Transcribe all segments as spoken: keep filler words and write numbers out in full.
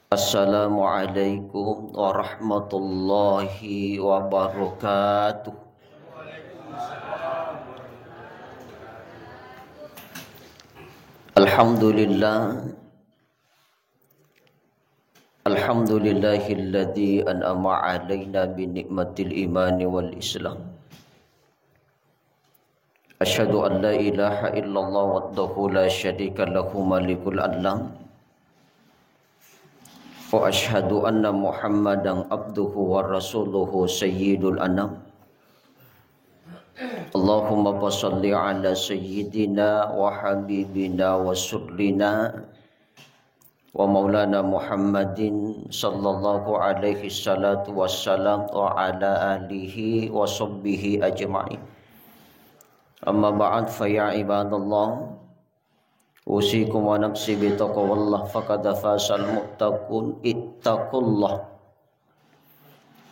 Assalamualaikum warahmatullahi wabarakatuh. Alhamdulillah. Alhamdulillahilladzi an'ama 'alaina bi ni'matil imani wal islam. Asyhadu an la ilaha illallah wahdahu la syarika lahu malikul alam. Wa asyhadu anna Muhammadan abduhu wa rasuluhu sayyidul anam. Allahumma fasalli ala sayyidina wa habibina wa surrina wa maulana Muhammadin sallallahu alaihi salatu wassalam wa ala alihi wa sahbihi ajma'in. Amma ba'd, fa ya ibadallah, usikum wa nafsi bitaqwallah, faqad fazal muttaqun. Ittaqullah.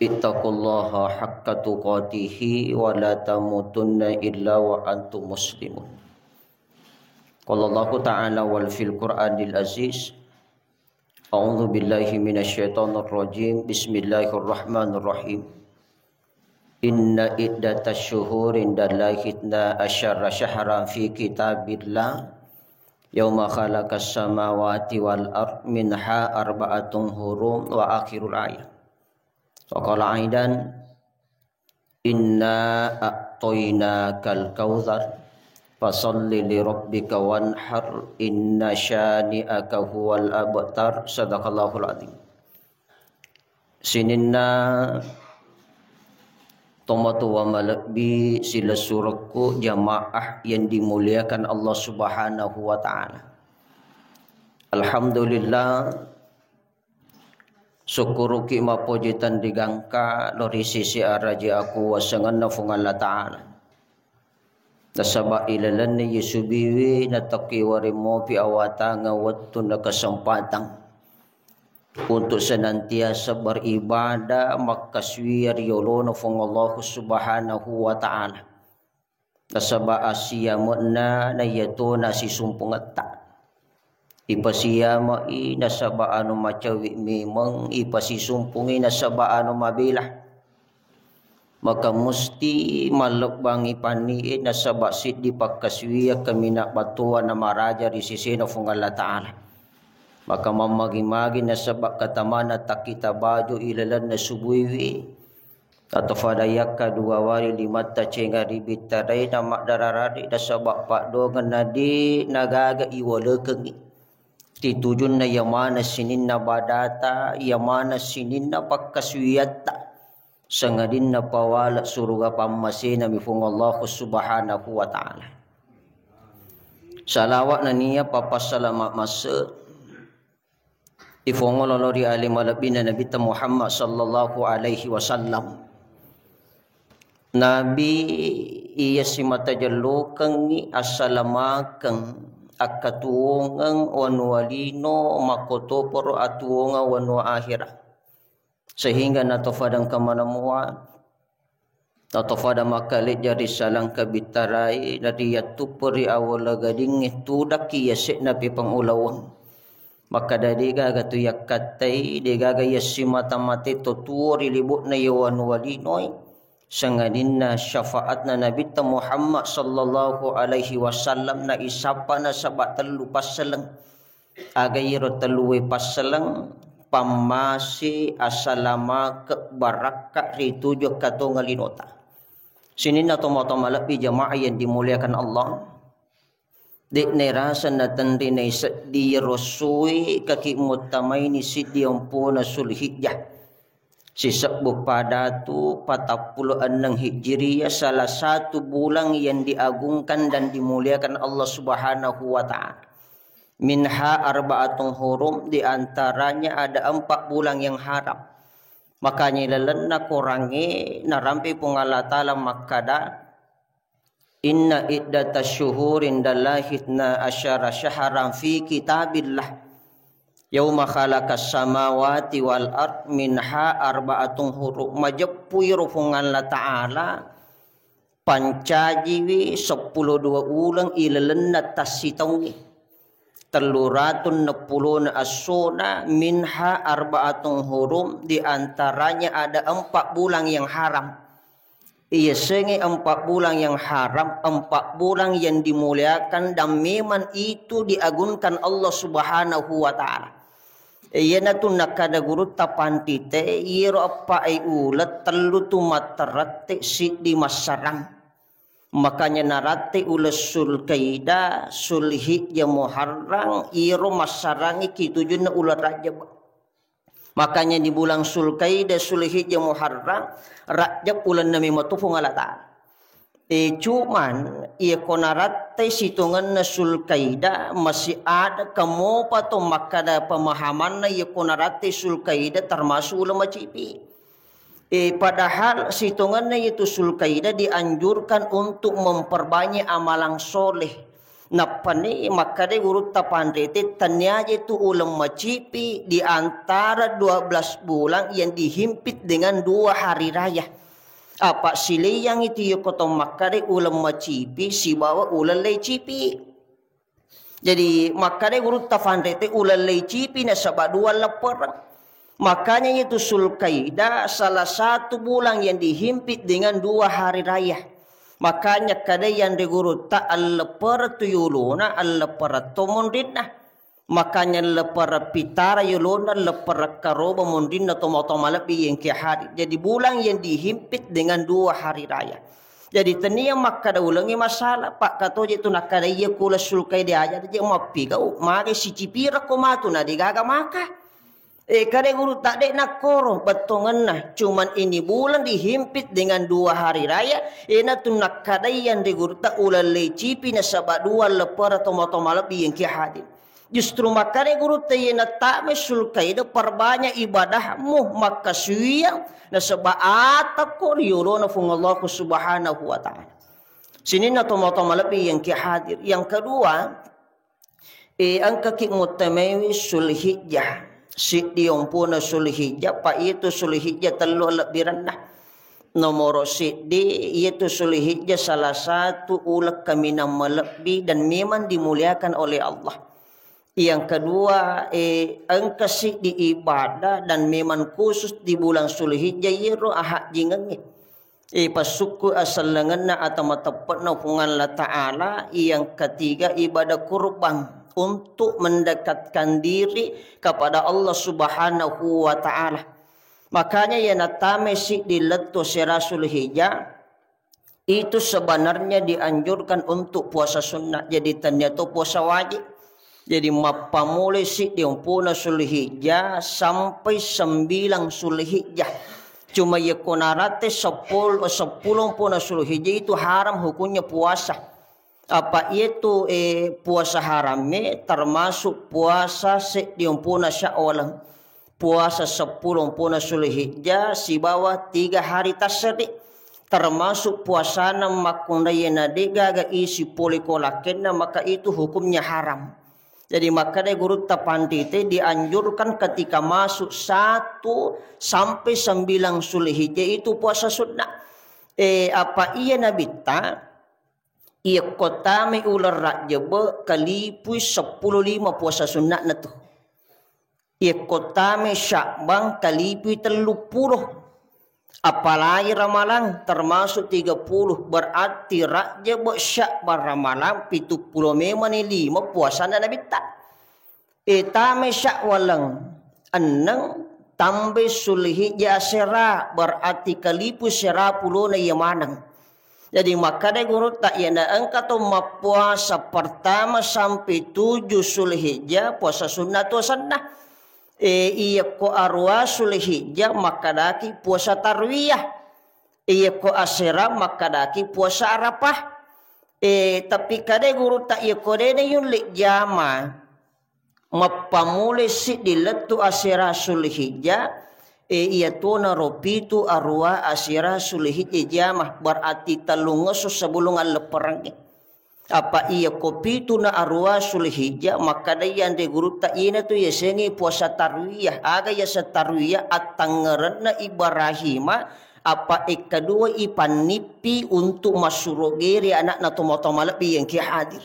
Ittaqullaha haqqa tuqatihi wa la tamutunna illa wa antum muslimun. Qala Allahu ta'ala wal fil Qur'anil Aziz. A'udzu billahi minasy syaithanir rajim. Bismillahirrahmanirrahim. Inna iddatasy syuhuri indallahi itsna asyara syahran fi kitabillah yauma khalaqas samawati wal ard minha arba'atun hurum wa akhirul ayat. Wa qala aidan, inna a'tainakal kautsar, fasalli li rabbika wanhar, inna syani'aka huwal abtar. Sadaqallahul azim. Sininna tomatoa malebbi silessurekku jamaah yang dimuliakan Allah Subhanahu wa Ta'ala. Alhamdulillah, sukkuruki mappoji tenrigangka lao ri sisi araji akuwasengenna Fuang Allah Ta'ala. Nasaba ilalenna yesubiwi natakkiwari mopi awatangeng wettu na kesempatan untuk senantiasa beribadah makkasuwiyang ri yolona Fuang Allah Subhanahu wa Ta'ala. Nasaba assiyame'na na iyatona sisumpungetta. Ipasiyama'i nasaba anu macawe memeng, ipasisumpungi nasaba anu mabela. Maka musti mallebbangi panni'e nasaba siddi pakkasuwiyang kaminang battoa na maraja ri sesena Fuang Allah Ta'ala. Maka mammagi-magi nasaba katamana takkita baju ilalenna subuiwi. Atau fada yakka dua wali limatta cenga ri bittarai na maddararari nasaba paddongeng na de nagaga iwalekengngi. Titujunna iya maneng sininna badata, iya maneng sininna pakkasuwiyatta, sangadinna pawale suruga pammasenami Fuang Allahu Subhanahu wa Ta'ala. Salawat nennia papassalama masse ifongolo lao ri ale malebbina Nabitta Muhammad sallallahu alaihi wasallam. Nabi iya simata jellokengngi assalamakeng akkatuwongeng wanua lino, makkotoparo atuwongeng wanua ahera. Sehingga natofadang kamanamua, natofada makkalejja ri salangka bittarai, nariyattuppo ri awola gadingnge tudakki yase'na pepang ulaweng. Makkada degaga tu yakkattai, degaga yassimata-matai to tuo ri libo'na iya wanua linoi, sangadinna syafaatna Nabitta Muhammad sallallahu alaihi wasallam na isappa nasaba tellu passaleng. Aga iyaro tellue passaleng? Pammase, assalamake, barakka ri tuju katongeng linota. Sininna tomatoa malebbi jamaah yang dimuliakan Allah. De'na iraseng natenri naiseddi iyaro essoe kaki muttamaini siddi ompona Sulhijjah. Sisebbu padatu patappulo enneng Hijriyah, salah satu bulan yang diagungkan dan dimuliakan Allah Subhanahu wa Ta'ala. Minha arba'atun hurum, di antaranya ada empat bulan yang haram. Makanya lalenna korangnge narampe Puang Allah Ta'ala makkada, inna iddatasy syuhuri indallahi itsna asyara syahran fi kitabillah yauma khalaqas samawati wal ard minha arba'atun hurum. Majeppu iro Puang Allah Ta'ala pancajiwi seppulo dua uleng ilalenna tassitaungnge. Tellu ratu enneppulona essona, minha arba'atun hurum, di antaranya ada empat bulan yang haram. Iya sengi empat bulan yang haram, empat bulan yang dimuliakan dan memang itu diagungkan Allah Subhanahu wa Ta'ala. Iyanatu nakkada gurutta pantite, iyaro eppa e uleng tellu tu matterette, siddi massarang. Makanya naratte uleng Sulkaidah, Sulhijjah, Muharram, iyaro massarangi ki tujunna uleng Rajab. Makanya di bulan Sulkaidah, Sulhijjah, Muharram, Rajab ulenna memang tu Puang Allah Ta'ala. Eh, cuman, iya ko naratte sitongenna Sulkaidah, masih ada kemopa to makkada pemahamanna iya ko naratte Sulkaidah termasuk uleng macipi. Eh, padahal sitongenna itu Sulkaidah dianjurkan untuk memperbanyak amalan soleh. Nappani makkadai gurutta panrite, taniaje tu uleng macipi di antara dua belas bulan yang dihimpit dengan dua hari raya. Apa sileang itu yoko to makkadai uleng macipi sibawa uleng lecipi. Jadi, makkadai gurutta fanrete uleng lecipi nasaba dua leppereng. Makanya itu Sulkaidah salah satu bulan yang dihimpit dengan dua hari raya. Makanya kadai yanre gurutta alleppereng tu yolona, alleppereng to monrinna. Makanya leppereng pitara yolona, leppereng karoba monrinna tomatoa malebbi yang ke hadir. Jadi bulan yang dihimpit dengan dua hari raya. Jadi tenia makkada ulengnge masalah, pakkatoje tu nakkada iya kula Sulkaidah aja je mappigau, mage sicipira ko matu na degaga maka. Eh, kade gurutta de nakkoro bettongenna, cuman ini bulan dihimpit dengan dua hari raya, ena tu nakkadai yanre gurutta uleng lecipi nasaba dua leppereng tomatoa malebbi yang ke hadir. Justru makkada gurutta, iya nattama Sulkaidah, perbanyak ibadahmu, makkasuwiyang, nasaba atakko ri yolona Fuang Allahu Subhanahu wa Ta'ala. Sininna tomatoa malebbi yang ke hadir. Yang kedua, eh, engkaki muttamaiwi Sulhijjah. Siddi ompona Sulhijjah, pa itu Sulhijjah tellu lebbiranna. Nomoro siddi, iyatu Sulhijjah salah satu uleng kaminang malebbi dan memang dimuliakan oleh Allah. Yang kedua, eh, engka siddi ibadah dan memang khusus di bulan Sulhijjah iyaro ahajjingengnge. Eh, passukku asellengenna atau mateppe'na Puang Allah Ta'ala. Yang ketiga, ibadah kurban untuk mendekatkan diri kepada Allah Subhanahu wa Ta'ala. Makanya iya nattama siddi lettu asera Sulhijjah, itu sebenarnya dianjurkan untuk puasa sunnah. Jadi tania to puasa wajib. Jadi mappamulai siddi ompona Sulhijjah sampai sembilan Sulhijjah. Cuma iya ko naratte sepuluh, sepuluh ompona Sulhijjah itu haram hukumnya puasa. Apa iyatu, eh, puasa haramme termasuk puasa seddi ompona Syawal, puasa sepuluh ompona Sulhijjah sibawa tiga hari tasyrik, termasuk puasana makkunraiye na degaga isi pole ko lakkenna, maka itu hukumnya haram. Jadi makkadai gurutta panrite dianjurkan ketika masuk satu sampai sembilan Sulhijjah itu puasa sunnah. Eh, apa iya nabitta? Iyakko tamai uleng Rajjebe, kalipui seppulo lima puasa sunna'na tu. Iyakko tamai Sya'ban, kalipui telluppulo. Apalagi Ramalang, termasuk tiga puluh. Berarti Rajjebe, Sya'ban, Ramalang, pituppulo memani lima puasanna Nabitta. E, tamai Syawaleng enneng, tambai Sulhijjah asera, berarti kalipu sera pulona iya maneng. Jadi makkadai gurutta, iyana engka to mappuasa pertama sampai tujuh Sulhijjah, puasa sunnah tu asenna. E, iyakko arua Sulhijjah makkadaki puasa tarwiyah. Iyakko asera makkadaki puasa Arafah. E, tapi kadai gurutta, iyakko dena yulle jama, mappamulai siddi lettu asera Sulhijjah, e, iyatonaro pitu arua asera Sulhijjah jama, berarti tellungesso sebelum allepperengnge. Apa iyakko pitu na arua Sulhijjah, makkadai yanre gurutta, iyanatu yasengnge puasa tarwiyah. Aga yaseng tarwiyah? Attangngerenna Ibrahima, apa ekkaduai pannippi untuk massurogeri anakna tomatoa malebbi yang ki hadir.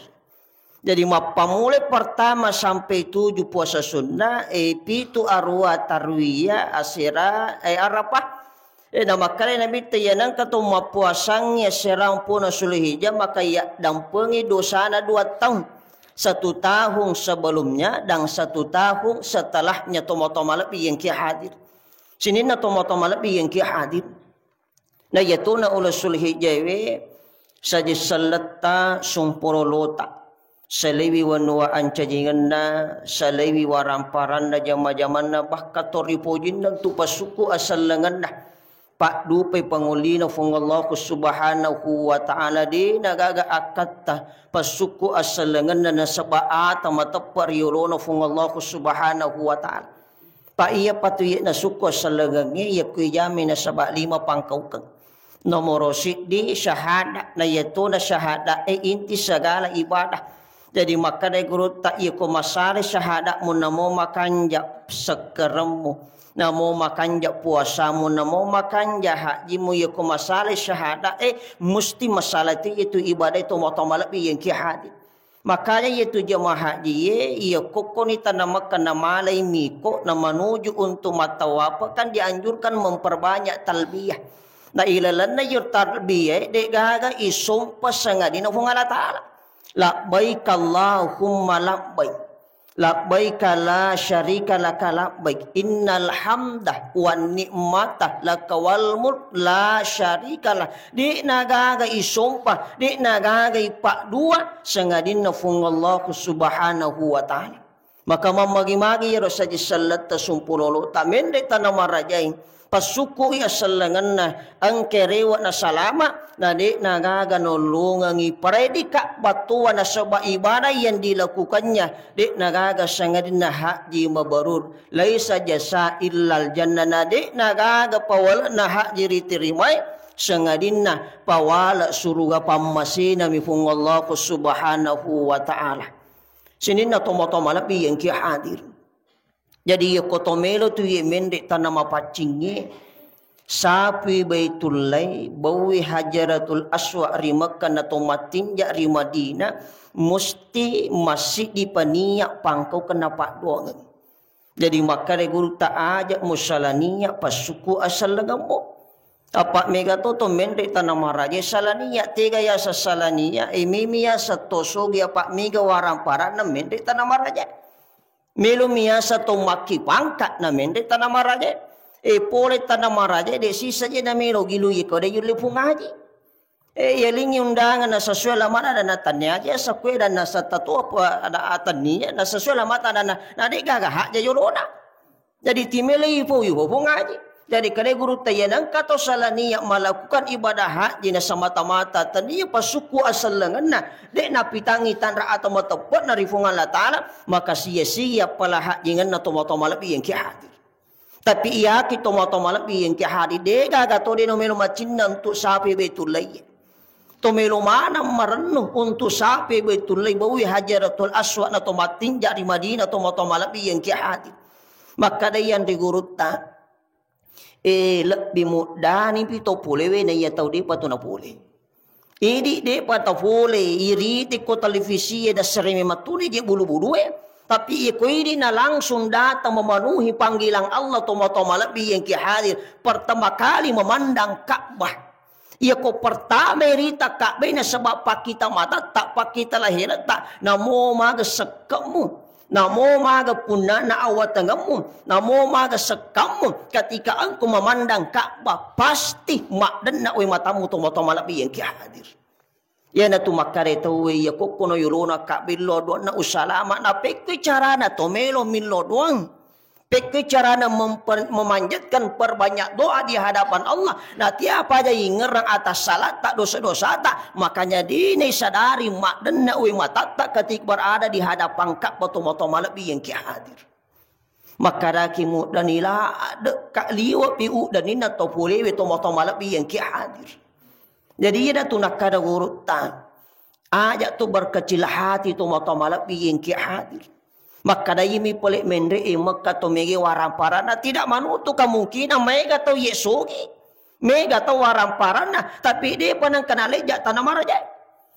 Jadi, mappammulai pertama sampai tujuh puasa sunnah, eh, pitu arua tarwiyah, asera, eh, Arafah. Eh, namakkeda Nabitta, iya nengka to mappuasangngi asera mpona Zulhijjah, maka yaddampengi dosana dua tahun. Satu tahun sebelumnya dan satu tahun setelahnya, tomatoa malebbi engki hadir. Sininna tomatoa malebbi engki hadir. Na iyatona uleng Zulhijjae we, saje selletta sumpulolota, salewi wanua ancajingenna, salewi waramparanna, jama-jamanna, bahkan to ripojinna untu passukku asellengenna. Paddupai pangolina Fuang Allahu Subhanahu wa Ta'ala, de nagaga akkatta passukku asellengenna nasaba ata mateppa ri yolona Fuang Allahu Subhanahu wa Ta'ala. Pa iya patu iya nasukku asellengengnge, iya kui jami nasaba lima pangkaukeng. Nomoro siddi syahada, na iyatona syahada e inti segala ibadah. Jadi makkeda gurutta, iya ko masala syahada'mu namo makanja sekkeremmu, namo makanja puasamu, namo makanja hajjimu, iya ko masala syahada e, musti masala tu itu ibadah itu motong malebbi yang ki hadir. Makanya iyatu jamaah haji e, iya kokkoni tana Makkah namalai miko na manuju untuk mattawafa, kan dianjurkan memperbanyak talbiyah. Na ilalenna iyo talbiyah e, de gaga isompa sangadina Fuang Allah Ta'ala. Labbaik Allahumma labbaik. Labbaik la syarika laka labbaik. Innal hamda wan ni'mata laka wal mulk la syarika lah. De'na gaga isompa, de'na gaga ipaddua sangadinna Fuang Allahu Subhanahu wa Ta'ala. Maka mammagi-magi iyaro saji selletta sumpulolota, menre tana marajai, passukkui asellengenna, engke rewe na salama, na de'na gaga nollongengi paredika battoa nasaba ibadah yang dilakukannya, de'na gaga sangadinna haji mabrur. Laisa jasa illal jannah, na de'na gaga pawale'na haji riterimai sangadinna pawale suruga pammasenami Fuang Allahu Subhanahu wa Ta'ala. Sininna tomatoa malebbi engki hadir. Jadi, iya ko to melo tu iye menre tana mapaccingnge, sapui Baitullai, baui Hajaratul Aswad ri Mekkah na to mattinja ri Madinah, musti massiddi paniya pangkau kena paddoangeng. Jadi, makkeda gurutta, aja musalaniya passukku asellengemmu. Apa mega to to menre tana maraja salaniya, tega yasa salaniya, e mimi yasa to sogi apa mega waramparanna menre tana maraja. Melo miyasa to makki pangka na menre tana maraja. E pole tana maraja de sisa je na melo gilu ye ko de yulle Fuang Haji. E yalingi undangan na sesuai lamana dan na tania aja sakue dan na satato apa ada atania na sesuai lamata dan na, na de gaga hak ja yolona. Jadi timelei po yu Fuang Haji. Jadi kale gurutta iya nengka to salaniya melakukan ibadah haji na semata-mata tania pasukku asellengenna, de napitangi tanra atau mateppe'na ri Fuang Allah Ta'ala, maka sia-sia pala hajingenna tomatoa malebbi engki hadir. Tapi iyaki tomatoa malebbi engki hadir, de gaga to de no melo macinna untuk sapi Baitullai. To melo maneng marennu untuk sapi Baitullai, baui Hajaratul Aswad na to mattinja ri Madinah tomatoa malebbi engki hadir. Makkeda iyanre gurutta, e, lebbi muddani pi to polewe na iya tau depa to na pole. Idi depa ta pole, iriti ko televisi e dassare memang tuli je bulu-bulue. Tapi iya ko idi na langsung datang memenuhi panggilan Allah tomatoa malebbi engki hadir. Pertama kali memandang Ka'bah. Iya ko pertama rita Ka'bah nasaba pakkita matatta, pakkita lahiretta, namo maga sekkemmu. Namo maga punnana awatengemmu, namo maga sekkammu, ketika engkau memandang Ka'bah, pasti maddenna we matammu tomatoa malebbi engki hadir. Iyanatu makkare tauwe iya kokkono yolona Ka'bah illo doanna usalama, na pekkoi carana to melo millo doang. Pekkoi carana memper-, memanjatkan perbanyak doa di hadapan Allah. Na tiapa aja ingerang atas salata, dosa-dosata, makanya dini sadari maddenna we matatta ketika berada di hadapan Ka'bah tomatoa malebbi engki hadir. Makkedaki muddani ladde ka liwe pi uddaninna to polewe tomatoa malebbi engki hadir. Jadi iyanatu nakkeda gurutta, aja tu berkecil hati tomatoa malebbi engki hadir. Makkeda imi pole menre e Mekka to mega waramparanna, tidak menutup kemungkinan mega tau ye sogi. Mega tau waramparanna, tapi depa nengka nalejja tana maraja.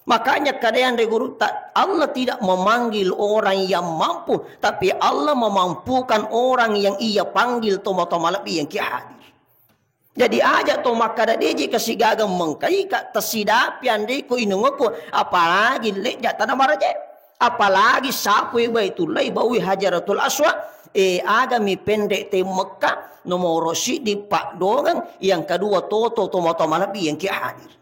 Makanya kada yanre gurutta, Allah tidak memanggil orang yang mampu, tapi Allah memampukan orang yang ia panggil, tomatoa malebbi yang ki hadir. Jadi aja to makkada deje kasigaga mengkaika tasidapi anreko inungekko, apalagi lejja tana maraje, apalagi sapui Baitullah, baui Hajaratul Aswad, e agami penre te Mekka, nomoro siddi paddongeng, yang kedua toto tomatoa malebbi yang ki hadir.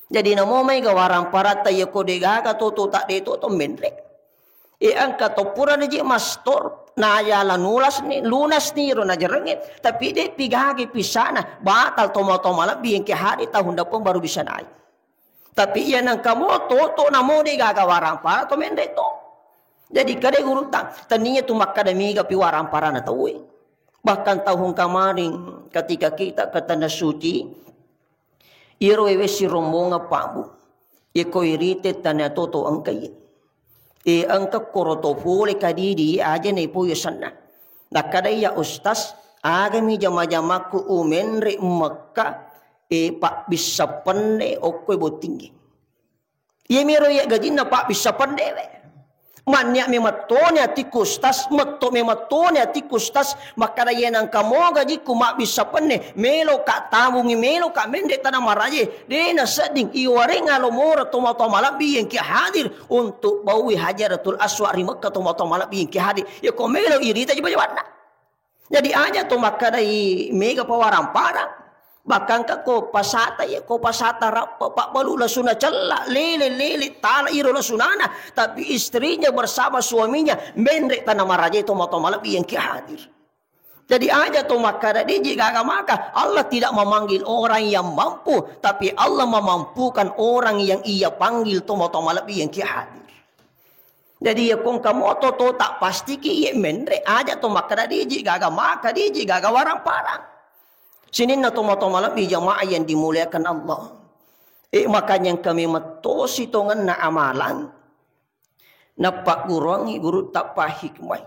Jadi namo mai ga waramparatta iya ko de gaga toto tak de toto menre. E engka to purani je mastor, nayala nulas ni, lunas ni ro najarengnge, tapi de pigage pisana, batal tomatoa malebbi yang ki hari tahun depan baru bisa naik. Tapi iya nengka mo toto namo de gaga warampara to menre to. Jadi kade gurutta, tania tu makkada miga pi waramparana tauwe. Bahkan tahun kemarin ketika kita ke Tanah Suci, iyaro wewe si rombongan Pak Bu, iyako irite tania toto engka iye. E engka koro to pole kadidi aja ne poyo senna. Nakkada iya Ustaz, agami jama-jamaku umenre Mekka, e pabbissa penne okko e bottingge. Iyamiro iya gajinna pabbissa pennewe. Mannia memattoni atikku Ustaz, metto memattoni atikku Ustaz, makkada iya nangka mo gajikku mabbissa penne, melo ka tabungi, melo ka menre tana maraje, de nasedding iwareng alomora tomatoa malebbi yang ki hadir untuk baui Hajaratul Aswad ri Mekka tomatoa malebbi yang ki hadir. Iyako melo irita jiba-jibanna. Jadi aja to makkadai mega pawarang-parang. Bahkan ka ko pasata ya, ko pasata rappa, pabbalu lasuna cella, lele-lele tala iro lasunana, tapi istrinya bersama suaminya menre tana maraja tomatoa malebbi yang ki hadir. Jadi aja to makkada deji gaga maka Allah tidak memanggil orang yang mampu, tapi Allah memampukan orang yang ia panggil tomatoa malebbi yang ki hadir. Jadi iya ko engka moto to tak pastiki iya menre, aja to makkada deji gaga maka, deji gaga warang-parang. Sininna tomatoa malebbi jamaah yang dimuliakan Allah. E, makanya kami mettosi tongenna amalang. Nappagguruangngi guru tappa hikmai.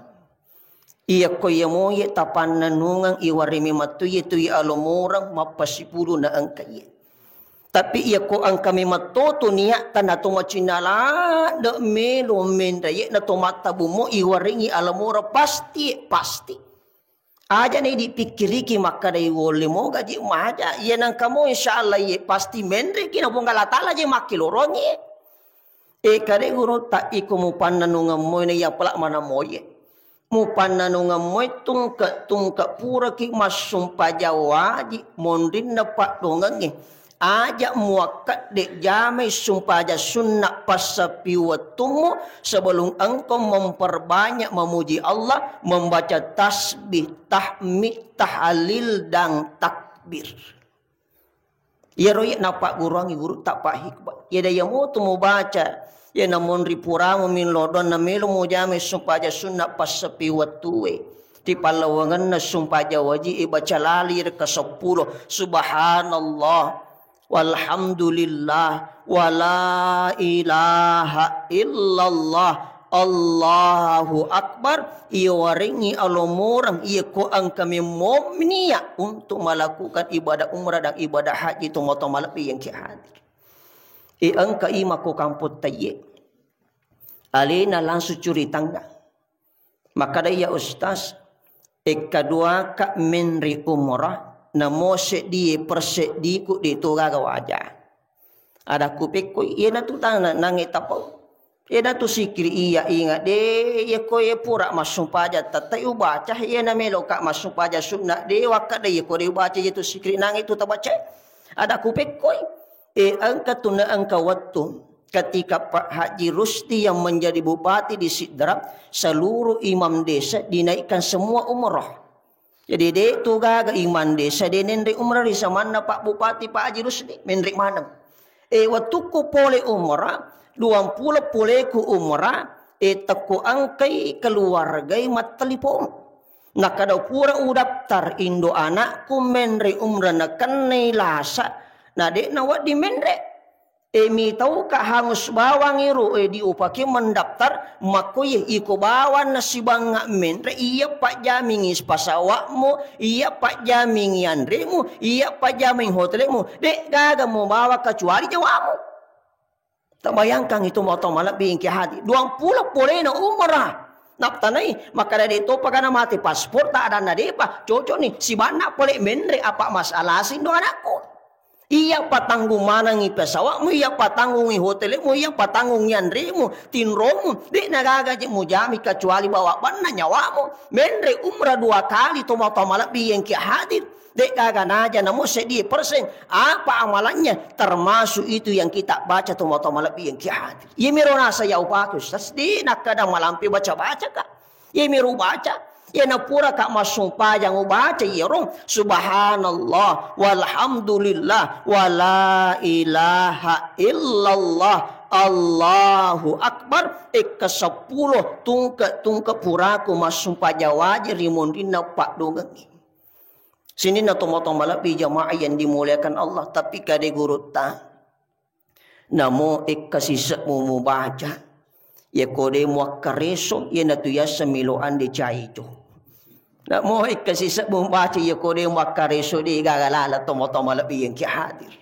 Iya ko iya moye tapannanungeng iwarimi mattu iya tu iya alomoreng mappasipulu na engka iya. Tapi iya ko engka memang to tu niatta na to macinna ladde melo menre ye na to mattabu mo iwarengi alamora pasti, pasti. Aja ni dipikkiriki makkadai wolle mo gaji maja. Iya nangka mo insyaallah ye pasti menreki na Puang Allah Taala je makkilorongi. E kade guru tak iko mupannanungeng moy na iya pela mana moye. Mupannanungeng moy tungke-tungke puraki massumpaja waji monrinna paddongengnge. Aja muakkedde jamai sumpaja sunna passappi wettummu sebelum engkau memperbanyak memuji Allah, membaca tasbih, tahmid, tahlil, dan takbir. Iyaro iya nappagguruangngi guru tappa hikmah. Iya daya motu mubaca, iya namonri puramu min lodonna melo mujamai sumpaja sunna passappi wettue. Ri pallawangenna sumpaja waji e baca lali reka seppulo. Subhanallah. Walhamdulillah. Wala ilaha illallah. Allahu Akbar, iwarengngi alomoreng, iya ko engka memmo niat untuk melakukan ibadah umrah dan ibadah haji tomatoa malebbi yang ki hadir. E engka ima ko kampong taiye. Alena langsung curi tangga. Makkada iya Ustaz, ekka duaka menri umrah, namo seddie perseddiku de to gaga waja. Ada kupekkoi, iyanatu tana nange tapau. Iyanatu sikiri iya inga de, iya ko iya pura massumpaja tatai ubaca, iya na meloka massumpaja sunna de, wakka de iya ko de ubaca iya tu sikiri nange tu tabaca. Ada kupekkoi, e engka tu na engka wettu ketika Pak Haji Rusdi yang menjadi bupati di Sidrap, seluruh imam desa dinaikkan semua umroh. Jadi de tu gaga imam desa de nenre umrah ri samanna Pak Bupati Pak Haji Rusdi, menre maneng. E wettukku pole umrah, duampulo poleku umrah, e tekko engkai keluargai mattelipong. Nakada pura udaftar indo anakku menre umrah nakennai lasa, na de nawedding menre. E mitauka hangus bawang ero e diupake mendaftar, makkoye iko bawang nasibanga menre, iya pajjamingi pesawatmu, iya pajjamingi anremu, iya pajjamingi hotelmu, de gaga mubawa kecuali nyawamu. Tabayangkang itu mau tau malebbi engki hadir. Duang pulo polena umrah. Naptanai, makkada de topa kana mate paspor ta adanna depa. Cocok ni, sibanna pole menre apa masalah sindo anakku. Iya patanggung manangi pesawatmu, iya patanggungi hotelmu, iya patanggungi anremu, tinromu. De nagaga je mujami kecuali bawa banna nyawamu. Menre umrah dua kali to mau tau malebbi engki hadir. De'gaga naja namo seddi persen apa amalannya, termasuk itu yang kita baca tu mata malebbi yang ki hadir. Iya miro nasa ya upaku, Ustaz, de nakkada malampe baca-baca ka. Iya miro baca. Iya napura ka massumpajang ubaca iyaro subhanallah walhamdulillah wala ilaha illallah Allahu akbar ekka seppulo tungke-tungke puraku massumpajang wajib ri monrinna paddongengi. Sininna tomatoa malebbi jamaah yang dimuliakan Allah, tapi kade gurutta. Namo ekka sisebbu mubaca. Iya kode muakkareso, iya natu yaseng milo ande caico. Namo ekka sisebbu mubaca, iya kode muakkareso de gaga lala tomatoa malebbi yang ki hadir.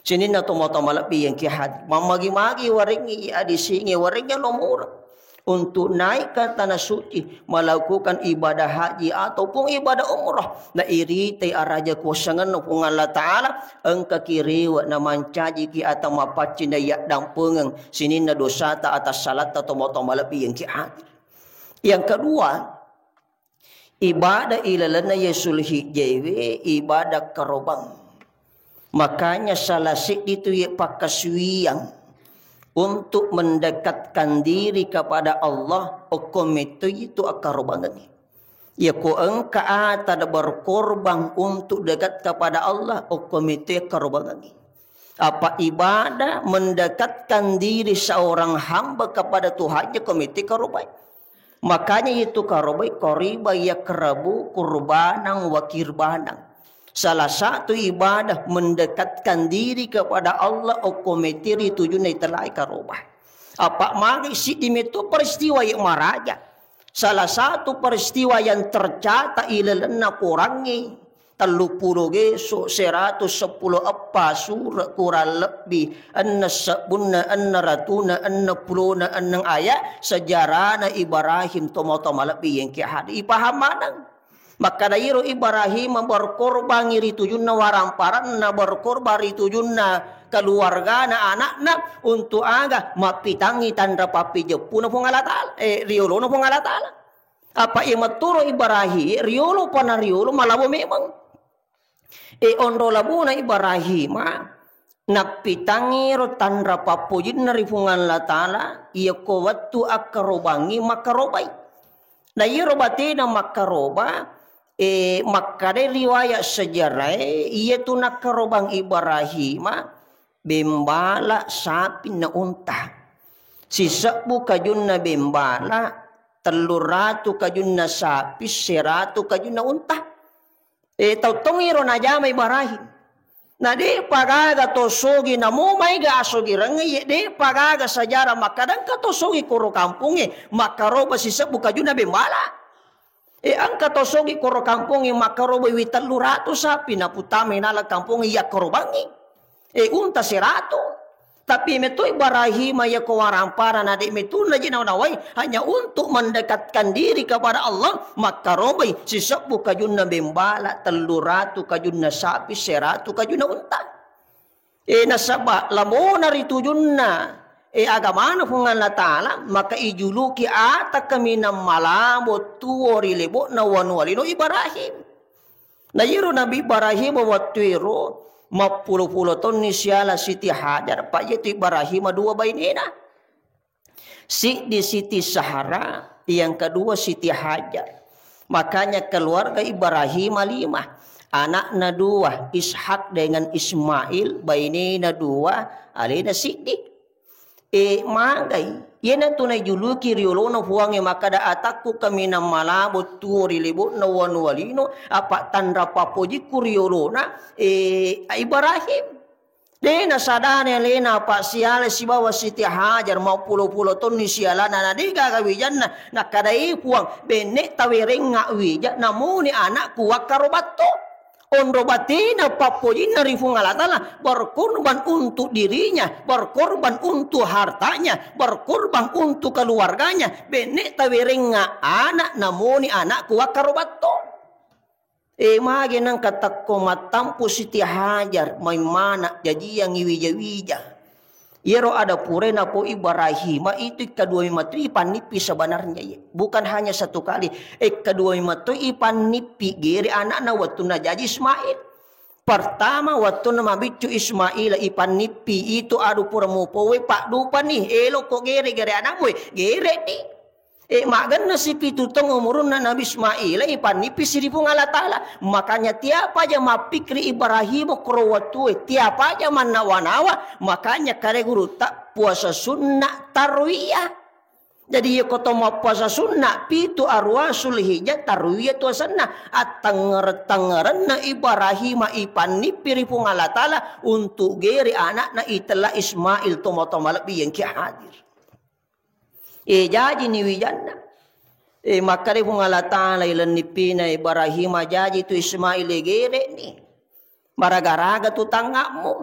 Sininna tomatoa malebbi yang ki hadir. Mammagi-magi warengngi adisingi warengngi lomora. Untuk naik ke tanah suci, melakukan ibadah haji ataupun ibadah umrah. Na iritai araja kuasangenna Puang Allah Ta'ala, engka ki rewe na mancaji ki atau mapaccing na yaddampengeng sininna dosata atas salatta tomatoa malebbi yang ki hadir. Yang kedua, ibadah ilalenna ye Sulhijjaiwe ibadah karobang. Makanya salah seddi tu ye pakkasuwiang untuk mendekatkan diri kepada Allah, okko metto itu akkarobangengi. Ya ko engka ata berkorban untuk dekat kepada Allah, okko metto akkarobangengi. Apa ibadah mendekatkan diri seorang hamba kepada Tuhannya, ko metto karobai. Makanya itu karobai qariba yakrabu qurbanan wa kirbanan. Salah satu ibadah mendekatkan diri kepada Allah okko metto ri tujunna itelai karoba. Apa magi siddi metto peristiwa yang maraja. Salah satu peristiwa yang tercatat ilalenna Qurangnge telluppulo geso, seratus seppulo eppa sure kurang lebbi, enne sebbunna, enne ratuna, enne pulona, enneng ayat sejarahna Ibrahim tomatoa malebbi yang ki hadir. Ipaham maneng. Makkada iro Ibrahim berkorbangi ri tujunna waramparanna, berkorban ri tujunna keluargana, anakna, untuk aga mappitangi tanra pappijeppuna Puang Allah Ta'ala, eh, riolona Puang Allah Ta'ala. Apa iya mattoro Ibrahim, riolo pana riolo malabo memang. E onro labona Ibrahima, nappitangiro tanra pappojinna ri Puang Allah Ta'ala, iya ko wettu akkarobangi makkarobai. Na iyaro batena makkaroba, e, makkadai riwayat sejarae, iya tu nakkarobang Ibrahima, bembala sapi na unta. Sisebbu kajunna bembala, telluratu kajunna sapi, seratu kajunna unta. E, tau tongiro najama Ibrahim. Na de'pa gaga to sogi, namo maega asogirengnge, ye de'pa gaga sejarah makkada engka to sogi koro kampongnge makkaroba sisebbu kajunna bembala. E, engka to sogi koro kampongnge makkaroba wi telluratu sapi, naputama nala kampongnge yakkarobangngi. E, unta seratu. Tapi metto Ibrahim iya ko warampara na de' metto na je nawai, hanya untuk mendekatkan diri kepada Allah, makkarobai sisebbu kajunna bembala, telluratu kajunna sapi, seratu kajunna unta. E, nasaba lamona ri tujunna, e, agamana Puang Allah Ta'ala, maka ijuluki ata kaminang malabo tuo ri lebo'na wanua lino Ibrahim. Na iyaro Nabi Ibrahim wettuero mappulo-pulo tonni siala Siti Hajar, pa iyatu Ibrahim dua bainena. Siddi Siti Sahara, yang kedua Siti Hajar. Makanya keluarga Ibrahim lima, anakna dua, Ishak dengan Ismail, bainena dua, alena siddi. E, magai. Iyanatu naijuluki riolona Puangnge makkada, atakku kaminang malabo tuo ri lebo'na wanua lino, apa tanra papojikku riolona, e, Ibrahim. De nasadani alena apa siala sibawa Siti Hajar mappulo-pulo tonni sialana, na de gaga wijanna, nakkadai Puang, benne tawerengnga wija, namuni anakku wakkaro batto. Onro batena pappojinna ri Puang Allah Ta'ala, berkorban untuk dirinya, berkorban untuk hartanya, berkorban untuk keluarganya. Benne tawerengnga anak, namoni anakku wakkaro batto. E, mage nengka tekko mattampu Siti Hajar, maimana jajiangngi wija-wija. Iyaro ada pura napo Ibrahim itu ikka dua meto ipannippi sebenarnya, iya. Bukan hanya satu kali. Ikka dua meto ipannippi gere anakna wettunna jaji Ismail. Pertama, wettunna mabiccu Ismail ipannippi itu, adu pura mupowe paddupani, elokko gere-gere anakmu, gere ni. E, maggenna sipitu taung umurunna Nabi Ismail, ipannippi siri Puang Allah Ta'ala. Makanya tiap aja mappikri Ibrahim koro wattue, tiap aja mannawa-nawa, makanya kare gurutta puasa sunna tarwiyah. Jadi, iya ko to mappuasa sunna, pitu aruwa Zulhijjah tarwiyah tu asenna. Attangngereng-tangngerenna Ibrahim ipannippi ri Puang Allah Ta'ala untuk gere anakna itella Ismail, tomatoa malebbi engki hadir. E, jaji ni wijanna. E, makkeda Puang Allah Ta'ala, ilennippina Ibrahim, jaji tu Ismail, e, gere ni. Maraga-raga tu tangnga'mu.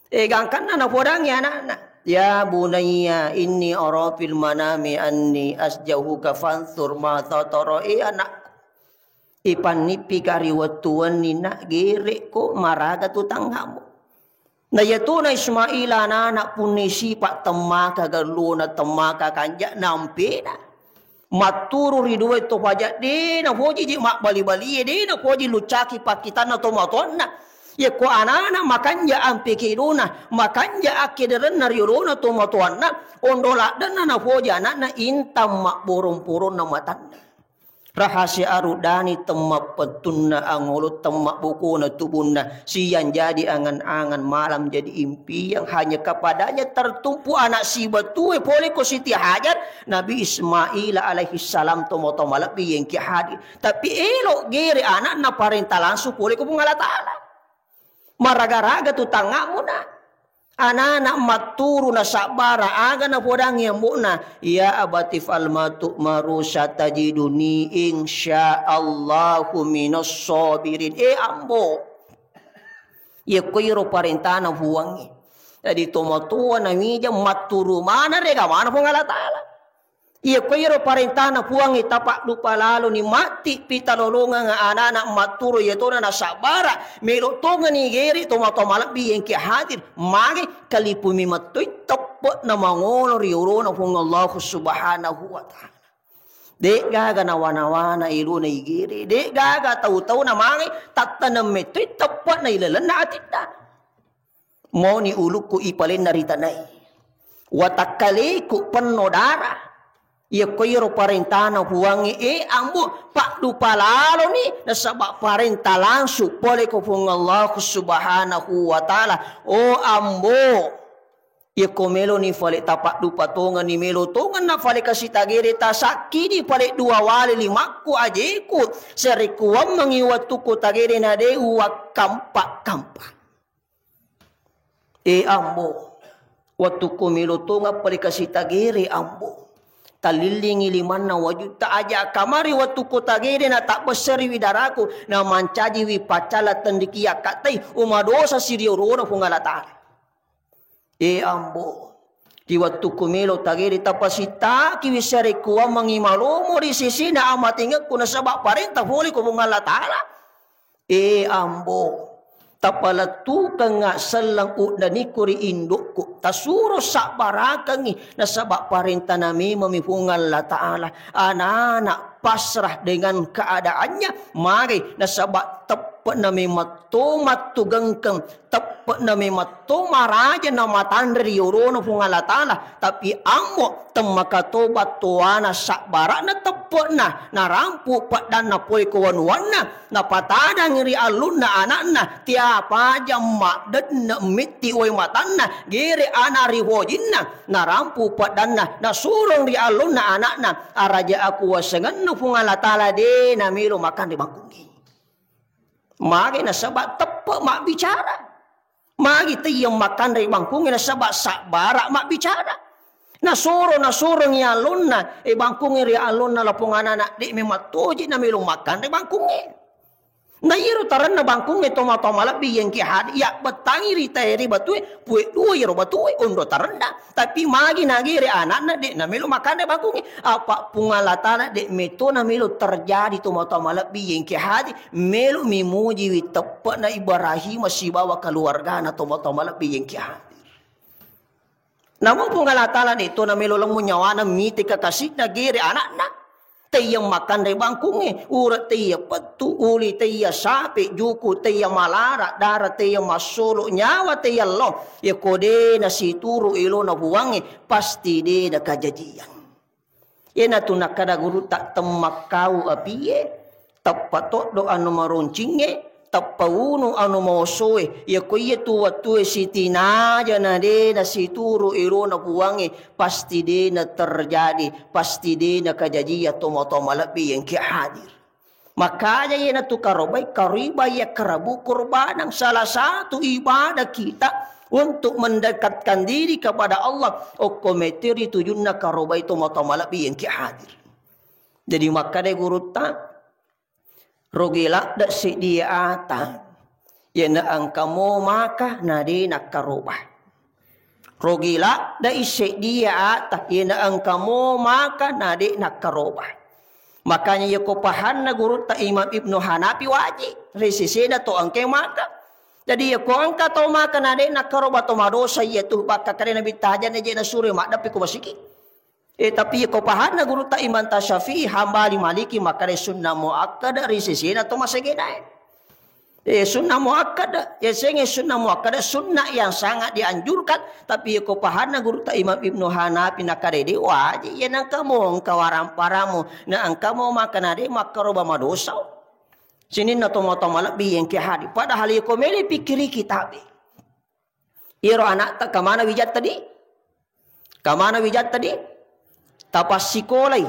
E, gangkanna napodangngi anakna. Ya bunayya inni ara fil manami anni asjahuka fanzur madza tara. E, anakku. Ipannippika ri wettu wenni, nak, gere'ko maraga tu tangnga'mu. Na iyatona Ismail anana punnai sipa temmaka gallona, temmaka kanja, nampena. Matturu ri duae to paja, de napoji je mabbali-balie, de napoji luccaki pakkitanna tomatoanna. Yekko anana makanja ampe kedona, makanja akkederenna riolona tomatoanna, onro laddenna napoji anakna intang mabborong-poronna matanna. Rahasia aruddani temmappettunna angolo, temmabbokona tubunna, siang jadi angan-angan, malam jadi impian, hanya kepadanya tertumpu anak sibatue pole ko Siti Hajar, Nabi Ismail alaihissalam, tomatoa malebbi engki hadir. Tapi elo gere anakna parenta langsung pole ko Puang Allah Ta'ala. Maraga-raga tu tangnga'mu, nak. Anana matturu nasabbara, aga napodangngi ambo'na, "Ya abati fa'al ma tu'maru satajiduni insyaallahu minas sabirin." E ambo, yekko iro parentana Puangnge. Jadi tomatoa namija matturu mana rega mana Puang Allah Ta'ala. Iya, ko iyaro parentana Puangnge tapaddupa laloni, matti pitalolongeng anana matturu, iya tona nasabbara, melo tongeni gere tomatoa malebbi engki hadir, mage kalipumi mettoi teppe'na mangolo ri olona Puang Allahu Subhanahu wa Ta'ala. De gaga nawa-nawana ilona igere, de gaga tau-tauna mage tattaneng mettoi teppe'na ilalenna atinna. Mauni ulukku ipalenna ri tanai. Watakkaleku penno dara. Iyakko iyaro parentana Puangnge, e ambo, paddupa laloni nasaba parenta langsung pole ko Puang Allahu Subhanahu wa Ta'ala. O ambo, iyakko meloni fale tapaddupa tongeni, melo tongenna fale kasi tagere, tasakkini fale dua wale limakku ajeku, sarekkuammengi wettukku tagere na de uwakkampa-kampa. E ambo, wettukku melo tonga pale kasi tagere ambo. Talillingi limanna wajutta aja kamari wettukku tagere na tabbesseriwi daraku na mancajiwi paccala tenriki yakkattai umadosa siriorona Puang Allah Ta'ala. E ambo, di wettukku melo tagere tapasittakiwi sarekkuammengi malomo ri sisina amatingekku nasaba parenta pole ko Puang Allah Ta'ala. E ambo, tapalettukengnga selleng uddanikku ri indokku, tasuro sabbarakengngi nasaba parentana memammi Puang Allah Ta'ala. Anana pasrah dengan keadaannya, mage nasaba teppe'na memang to mattugengkeng, teppe'na memang to maraja na matanre ri yolona Puang Allah Ta'ala. Tapi ambo temmaka toba toana sabbara'na teppe'na, narampu peddanna pole ko wanuanna, napatadangi ri allunna ana'na, tiapaja maddenne mitti wai matanna, gere ana ri hojinna, narampu peddanna, nasurong ri allunna ana'na, araja aku wasengenna Puang Allah Ta'ala de namelo makanre bangkungnge. Mage nasaba teppe mabbicara. Magi teyyeng makkanre bangkungnge nasaba sabbara mabbicara. Nasoro, nasorongi allonna, e bangkungnge ri allonna lapong anana, de memang toje namelo makkanre bangkungnge. Na iyaro tarenna bangkungnge tomatoa malebbi yengki hadir, ya bettangi ri tae ri batue, pue dua iyaro batue, onro tarenna. Tapi magi nagere anakna de' namelo makanre bangkungnge. Apa Puang Allah Taala de' meto namelo terjadi tomatoa malebbi yengki hadir, melo mimujiwi teppe'na Ibrahim sibawa keluargana tomatoa malebbi yengki hadir. Namun Puang Allah Taala de' to namelo lemmu nyawana mite kakasi'na gere anakna. Teyya makanre bangkungnge, ura teyya pettu, uli teyya sape, juku teyya malara, dara teyya massolo, nyawa teyya lo. Yako de' nasituru elona Puangnge, pasti de' nakajajiang. Iyanatu nakkada gurutta, temmakkau apie, tappa toddo anu maroncingnge, tappa unu anu maosoe. Yako iyatu wattue sitinaja na de' nasituru elona Puangnge, pasti de' naterjadi, pasti de' nakajajia tomatoa malebbi yengki hadir. Makanya iyanatu karobai kariba iya karabu kurbanang, salah satu ibadah kita untuk mendekatkan diri kepada Allah. Okko meteri tujunna karobai tomatoa malebbi yengki hadir. Jadi makkada gurutta, rogi ladde' seddi ata, iyana engka mo maka na de' nakkaroba. Rogi ladde'i seddi ata, iyana engka mo maka na de' nakkaroba. Makanya yako pahanna gurutta Imam Ibnu Hanafi wajib, ri sesena to engka maka. Jadi yako engka to maka na de' nakkaroba to madosa iyatu, bakka kare Nabi tajana je nasuro maddepi ko masigi. Eh, tapi ko pahanna gurutta Imam Tasyafi'i, hambali Maliki, makkada sunnah muakkada ri sesena to masegenae. Eh, sunnah muakkada, ya senge sunnah muakkada, sunnah yang sangat dianjurkan. Tapi ko pahanna gurutta Imam Ibnu Hanafi nakkada de' wajib, ya nangka mo engka warang paramu, na engka mo makkada de' makkaroba madosa. Sininna tomatoa malebbi yengki hadir. Padahal ko mele pikkiri kitabe. Iyaro anakta kamana wijatta di? Kamana wijatta di? Tapassikola'i.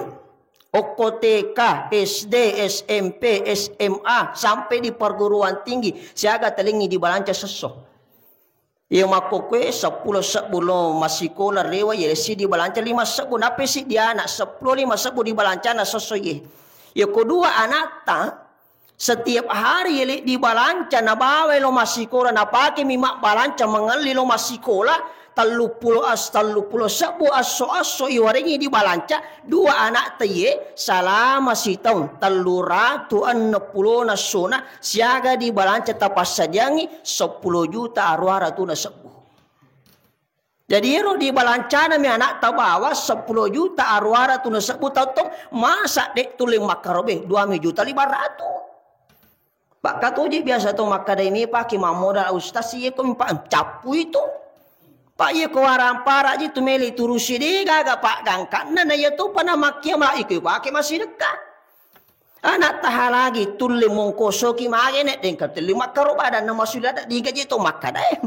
Okko T K, S D, S M P, S M A, sampai di perguruan tinggi. Siaga telengi dibalanca sesso. Iya makkokkoe seppulo sebbu lo massikola rewa, iya si dibalanca lima sebbu. Nappi si di anak seppulo lima sebbu dibalancana sesso ye. Iya ko dua anakta, setiap hari yele dibalanca, nabawai lo massikola, napakemi mabbalanca mangelli lo massikola, telluppulo as-, telluppulo sebbu esso-esso iwarengi dibalanca, dua anak teye salama sitaung, telluratu enneng pulona essona, siaga dibalanca tapassadiangi seppulo juta aruwa ratuna sebbu. Jadi ero dibalancanami anakta bawang seppulo juta aruwa ratuna sebbu tattong, masa de' tulle makkarobe duami juta lima ratu. Pakkatuji biasa to makkadai mepaki mammodal ustaz, iye ko mpa cappu itu. Pak, iye ko warang para ji tu mele turusi de' gaga paggangkanna, na iya topa na makkia ma iko pake masidekka. Anakta halagi tulle mongkosoki mage ne dengka tulle makkaroba dan na masuli ada digaji to makkadai.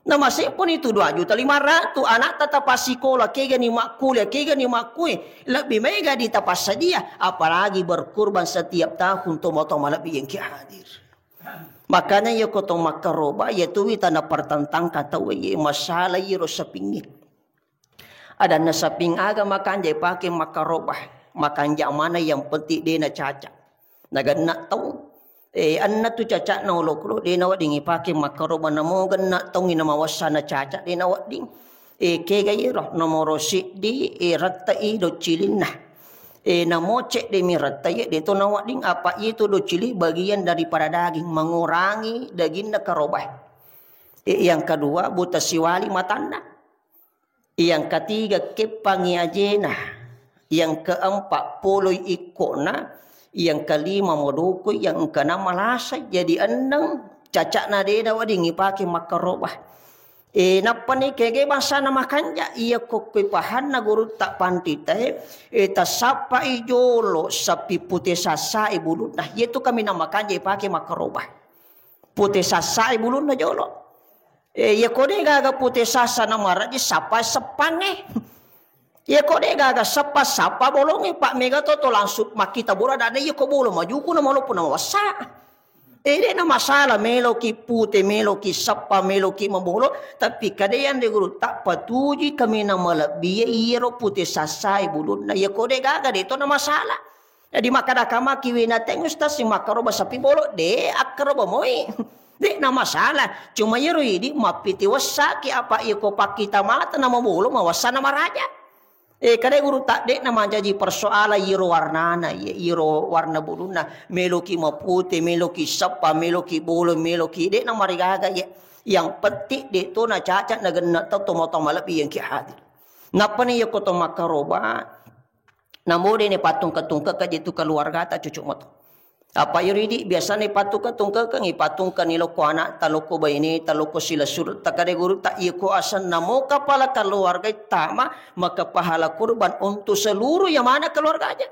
Na masepponi tu dua juta lima ratu, anakta tapassikola, kegani makkuliah, kegani makkue, lebbi maega ditapassadia, apalagi berkurban setiap tahun, tomatoa malebbi yengki hadir. Makanya iya ko to makkaroba, iya tuwi tana pertentangkan tau, iya masalah iyaro sapingnge. Adanna saping aga makanja ipake makkaroba, makanja mana yang penting de' nacaca. Nagenna tau. Eh, anna tu caca'na olokolo, de' nawedding ipake makkaroba, namo genna taungngi namawessana caca, de' nawedding. Eh, kega iyaro, nomoro siddi, eh, rette'i doccilinna. Eh, namo cedde' mi rette'i, de' to nawedding, apa itu doccili bagian daripada daging, mengurangi daginna karoba. Eh, yang kedua, buta siwali matanna. Yang ketiga, keppangi ajena. Yang keempat, poloi ikkona. Yang kelima, modokoi. Yang keenam, malasai. Jadi enneng caca'na de' nawedding ipake makkaroba. Eh, nappani kege bangsana makanja, iya kokkoi pahanna gurutta panritae, eh, tasappai jolo sappi pute sassae bulunna. Iya tu kaminang makanja ipake makkaroba. Pute sassae bulunna jolo. Eh, iya ko de' gaga pute sassa na maraji, sappa seppangnge. Iya ko de' gaga seppa, sappa bolongnge, Pak, mega to, to langsung makkita bola dana iya ko bolo majuku na maloppo na mawassa. Eh, de' na masalah, meloki pute, meloki seppa, meloki mabolo, tapi kade yang de guru tak patuji kami na malebbi iyaro pute sassae bulunna. Iya ko de' gaga de' to na masalah. Jadi makkada kamaki winateng ustaz si makkaroba sapi bolo, de akkaroba moi. De na masalah, cuma iyaro idi mappiti wessaki apa iko pakkita mata na mabolo mawassa na maraja. Eh, kadai guru tak de na mancaji persoalan iro warnana, ye, iro warna bulunna, meloki mapute, meloki seppa, meloki bolo, meloki de na marigaga ye. Yang penting de to na caca na genna tau to mata malebbi yang ki hadir. Nappani yako to makkaroba, namo de ne pattungke-tungke ka je tu keluarga ta cucu moto. Apa iri idi biasana ipatungke-tungkekeng, ipatungkeni lokko anakta, lokko baineta, lokko silessuretta, kadai gurutta, iyako asenna mo kapala keluarga ittama, maka pahala kurban untuk seluruh yang mana keluarganya.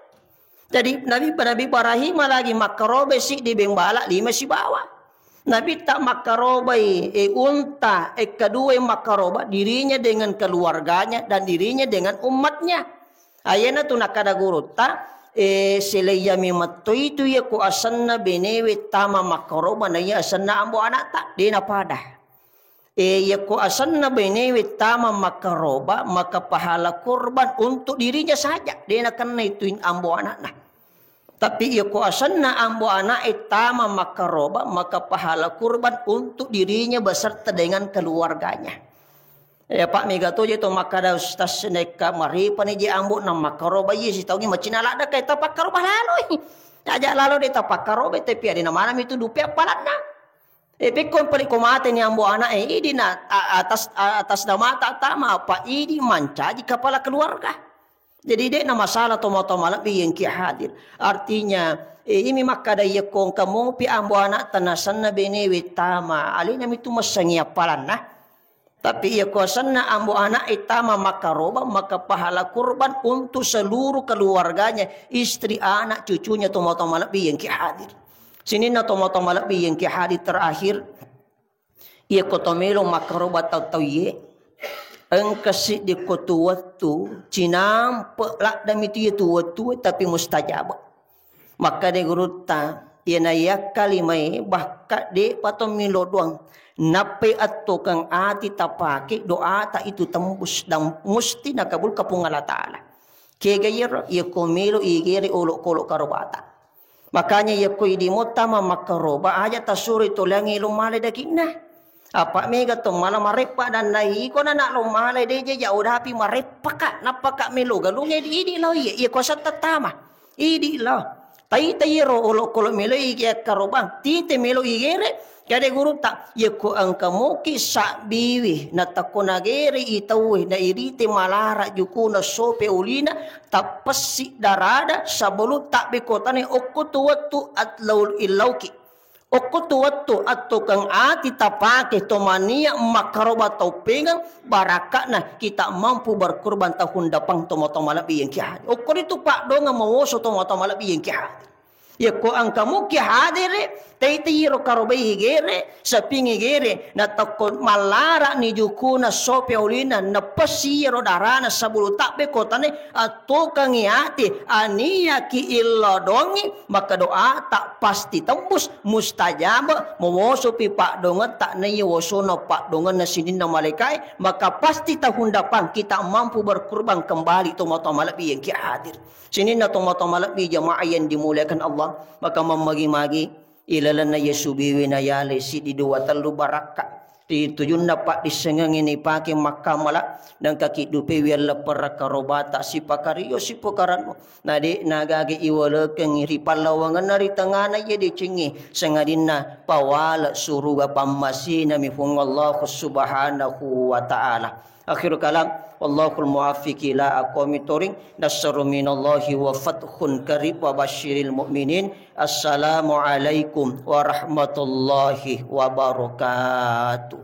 Jadi Nabi, Nabi Ibrahim lagi makkarobai siddi beng bala lima sibawa. Nabi tak makkarobai, eh, unta, eh, kedua makkaroba dirinya dengan keluarganya dan dirinya dengan umatnya. Ayena tu nakkada gurutta, eh, seleiyami mettoi tu iya ko asenna benewe tama makkaroba na iya asenna ambo anakta, de napada. Eh, iya ko asenna benewe tama makkaroba, maka pahala kurban untuk dirinya saja, de nakenna itu ambo anakna. Tapi iya ko asenna ambo anak e tama makkaroba, maka pahala kurban untuk dirinya beserta dengan keluarganya. Ya, Pak, mega to je to makkada ustaz, nekka maripani je ambo na makkaroba, iye sitaungi macina ladda kai tapakkaroba laloi. Aja lalo de tapakkaroba, tapi ada na mana itu dupe appalanna. Eh, pekko pali ko mate ni ambo anak e, idi na a-, atas a-, atas damata tama apa idi mancaji kepala keluarga. Jadi de na masalah to mata malebbi yang ki hadir. Artinya, eh, imi makkada iya ko engka mopi ambo anak tanasanna benewe tama, alena mitu messangi appalanna. Tapi iya ko asenna ambo anak e tama makkaroba, maka pahala kurban untuk seluruh keluarganya, istri, anak, cucunya, tomatoa malebbi yang ki hadir. Sininna tomatoa malebbi yang ki hadir terakhir, iya ko to melo makkaroba tau-tau iye, engka siddi ko tu wettu, cinampe ladda mitu iya tu wettu, tapi mustajab. Makkeda gurutta, iyana yakkalimai bakka de'pa to melo doang. Nappai attokeng ati tapake doata itu tembus dan musti nakabulka Puang Allah Ta'ala. Kega iyaro, iya ko melo igere olok-olok karobata. Makanya iya ko idi mottama makkaroba aja tasuro toleangi lo male daginna. Apa mega to mala mareppa dan na iko na nak lo male de je jauh dapi mareppa ka, nappa ka melo galunge di idi lo iye, iya ko setta tama. Idi lo. Tai tai ro olok-olok melo igi akkarobang. Tite melo igere. Kade gurutta, iya ko engka moki sabbiwi na takko nagere i tauwe na irite malara jukuna sope ulina, tappessi darada sebelum tabbe kotane okko tu wettu atlau illauki. Okko tu wettu attokeng ati tapake to mania makkaroba tau pengeng, barakka'na kita mampu berkurban tahun depan tomatoa malebbi yang ki hadir. Okko ritu paddongeng mawoso tomatoa malebbi yang ki hadir. Yakko engka muki hadere, tei-tei ro karobai igere, sapingi gere, na tokko mallara ni jukuna sope ulina, nepessi ro darana sabulu tabbe kotane, attokengi ati, aniyaki illo dongi, maka doa tak pasti tembus, mustajab, mawosopi paddongeng tak naiya wosona paddongenna sininna malaikat, maka pasti tahun depan kita mampu berkurban kembali tomatoa malebbi yang ki hadir. Sininna tomatoa malebbi jamaah yang dimuliakan Allah, maka mammagi-magi ilalenna Yesu biwi na yale siddi dua tellu barakka. Ri tujunna paddissengengnge nipake makkamala, nengka kiddupewi alleppeng rakkarobata sipakario sipokarannu. Na de nagage iwalekengngi ri pallawangenna ri tengana iye decengnge, sangadinna pawale suruga pammasinami Puang Allah Subhanahu wa Ta'ala. Akhirul kalam, wallahul muwaffiq ila aqwamit thoriq. Nasrun minallahi wa fathun qarib wa basyiril mu'minin. Assalamualaikum warahmatullahi wabarakatuh.